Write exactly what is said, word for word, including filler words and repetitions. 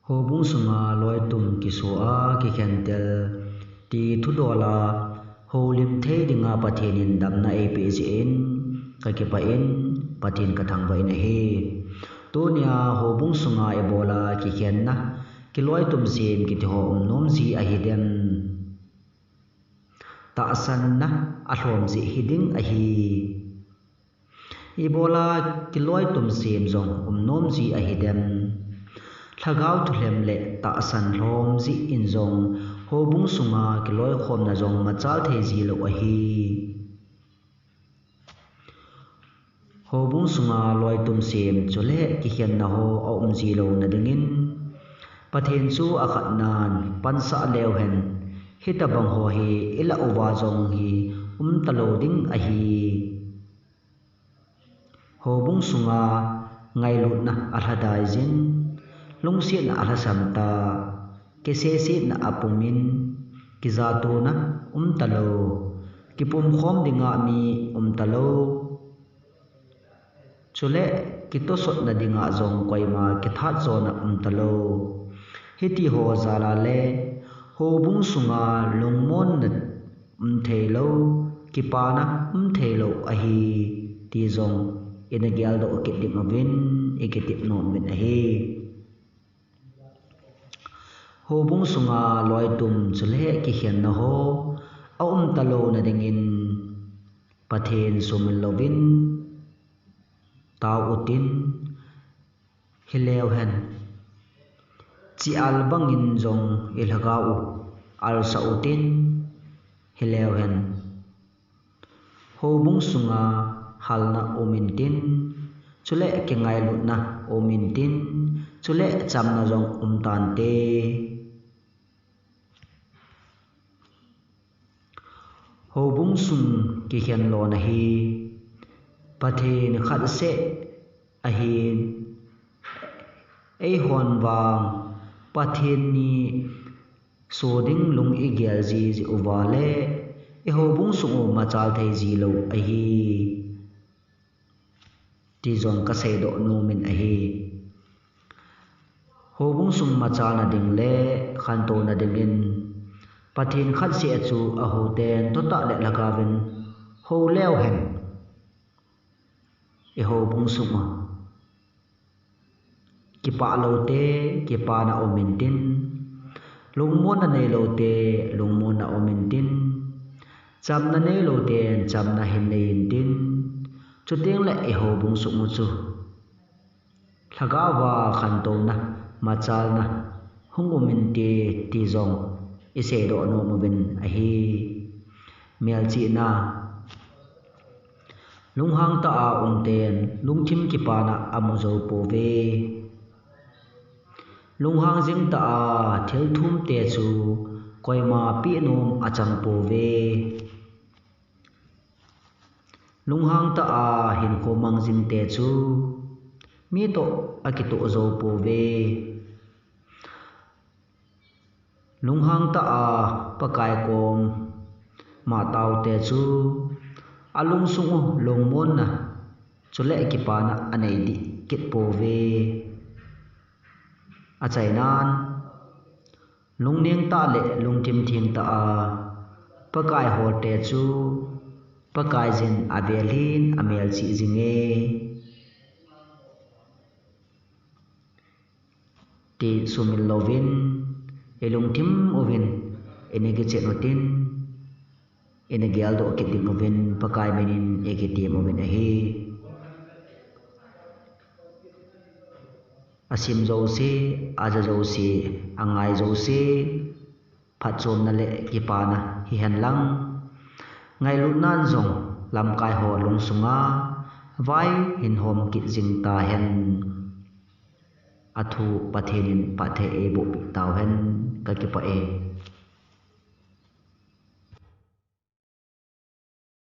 Houbung sunga loitum kiso a kikhentel ti thudola houlim thei dinga Pathen in damna eipeh jeh in kakipah in Pathen kathangvah in ahi. Tunia houbung sunga ibola kikhenna kiloitum sem kiti ho umnom ji ahidem? Tahsanna alhom ji hiding ahi. Ibola kiloitum sem jong umnom ji ahidem? Lhagao thulhem le tahsan lhom ji in jong houbung sunga kiloikhomna jong machal thei jilou ahi. Houbung sunga loitum sem chule kikhenna ho aum jilouna dingin Pathen chu akhatnan pansah leuhen, hitobang ho hi ilah uva jong hi umtalou ding ahi. Houbung sunga ngailutna alhadai jin, lungsetna alhasam ta, kisesetna apumin, kijatona umtalou, kipumkhom dinga mi umtalou, chule kitosotna dinga jong koima kithatjona umtalou, hitiho jala le houbung sunga lungmonna umtheilou, kipana umtheilou ahi ti jong ina geldoh kit ding uvin ikitep nom uvin ahi. Houbung sunga loitum chule kikhenna ho aumtalouna dingin Pathen sumil louvin tao utin, hileuhen chi-al bangin jong ilhagao u alsah utin, hileuhen houbung sunga halna umintin, chule kingailutna umintin, chule chamna jong umtante. Houbung sung kikhen lona hi Pathen khatseh ahin, eihon vang Pathen ni so ding lung igel jiji uva le ihoubung sung u machal thei jilou ahi ti jong kaseidoh nomin ahi. Houbung sung machalna ding le khantouna dingin Pathen khatseh chu ahuten thotah le lhagaovin hou leuhen, ihoubung sunga kipah loute kipana umintin, lungmonna neiloute lungmonna umintin, chamna neilouten chamna hin neiintin, chutengle ihoubung sung u chu lhagaova khantouna, machalna hung uminte ti jong iseidoh nom uvin ahi. Melchihna. Lunghang tah a umten lungthim kipana amu jou pouve. Lunghang jing tah a thil thumte chu koima pehnom achang pouve. Lunghang tah a hinkho mang jingte chu mi toh akitoh jou pouve. Lunghang tah a Pakai koma taote chu alungsung u lungmonna chule kipana aneidih kit pouve. Achainan, lungneng tah le lungthim theng tah a Pakai holte chu Pakaiyin avel hin amelchih jinge ti sumil louvin, ilungthim uvin ina kichen utin, ina geldoh kit ding uvin Pakai minin ikitem uvin ahi. Asim jouse, aja jouse, angai jouse, phatchomna le kipana hihen lang, ngailutnan jong lamkaiho lungsunga vai hin hom kit jing tahen. Athu Pathen in phatthei eiboh peh tauhen, kakipah e.